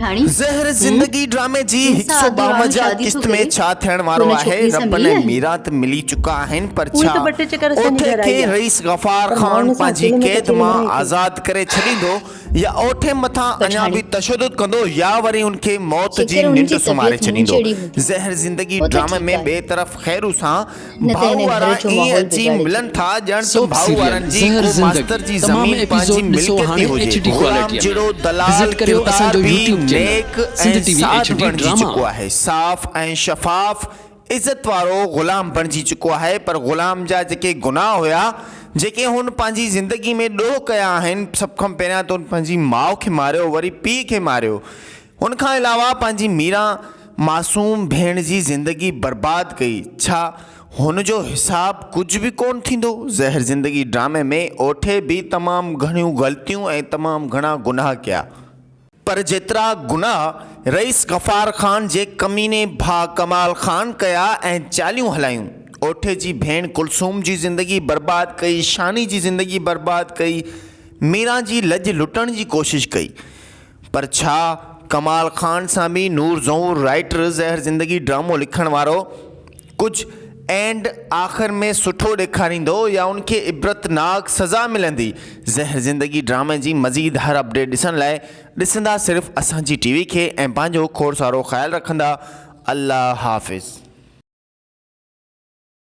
هاڻي زهر زندگي ڊرامي جي هن هڪ سان سئو اڌورانو ٻاونجاهه شادي ٿو قسط ۾ ڪري ڇا ٿيڻ تون وارو ان آهي ڇوڪري سان ربن ملي ۽ آهين؟ ميرا ته ملي چڪا آهن پر اهي ڇا ته ٻه ٽي چڪر اسان جي اوٺي گهر کي آئي آهي رئيس غفار پر مان خان ان سان پنهنجي اڪيلي ۾ قيد ڪچهري مان ناهي ڪئي. آزاد ڪري ڇڏيندو يا اوٺي مٿان پر اڃا هاڻي به تشدد ڪندو يا وري ان کي موت جي جيڪر ان ننڊ جي سمهاري طبيعت مون ڇڏيندو جهڙي هوندي زهر زندگي پوء ته ڊرامي ٺيڪ ۾ آهي ٻئي طرف خيرو سان نه ته ڀائو هن وارا گهر جو ائين ماحول اچي بگاڙي ملن ڇڏيندو. ٿا ڄڻ ته سوپ ڀائو سيريل وارن جي زهر ڪو ماستر زندگي جي تمام زمين پنهنجي ايپيسوڊ ڏسو ملڪيت هاڻي ئي ايڇ هجي ڊي غلام ڪوالٽيء ۾ جهڙو دلال وزٽ ڪريو اسان ڪردار جو به يوٽيوب چينل نيڪ سنڌ ۽ ٽي وي ايڇ ساڌ ڊي بڻجي ڊراما. چڪو آهي صاف ۽ شفاف عزت وارو غلام بڻجي چڪو آهي پر غلام جا جيڪي گناهه هيا جيڪي هن پنهنجي زندگي ۾ ڏوهه ڪيا آهن سڀ کان پهريان ته هن پنهنجي ماء کي ماريو وري پيء کي ماريو ان کان علاوه پنهنجي ميران معصوم ڀيڻ جي زندگي برباد ڪئي ڇا هن جو حساب ڪجهه به ڪونه ٿيندو؟ زهر زندگي ڊرامي ۾ اوٺي به تمام گهڻيون غلطيون ۽ تمام گهڻا گناهه ڪيا. پر جيترا گناهه رئيس غفار خان جي ڪميني ڀاء ڪمال خان ڪيا ۽ چاليون هلايون، اوٺي جي ڀيڻ ڪلثوم جي زندگي برباد ڪئي، شاني جي زندگي برباد ڪئي، ميران جي لڄ لٽڻ جي ڪوشش ڪئي. پر ڇا ڪمال خان سان به نور زئور رائيٽر زهر زندگي ڊرامو لکڻ وارو ڪجهه اينڊ آخر ۾ سٺو ڏيکاريندو يا ان کي عبرتناڪ سزا ملندي زهر زندگي ڊرامي جي مزيد هر اپڊيٽ ڏسڻ لاء ڏسندا صرف اسان جي ٽي وي کي ۽ پنهنجو کوڙ سارو خيال رکندا الله حافظ.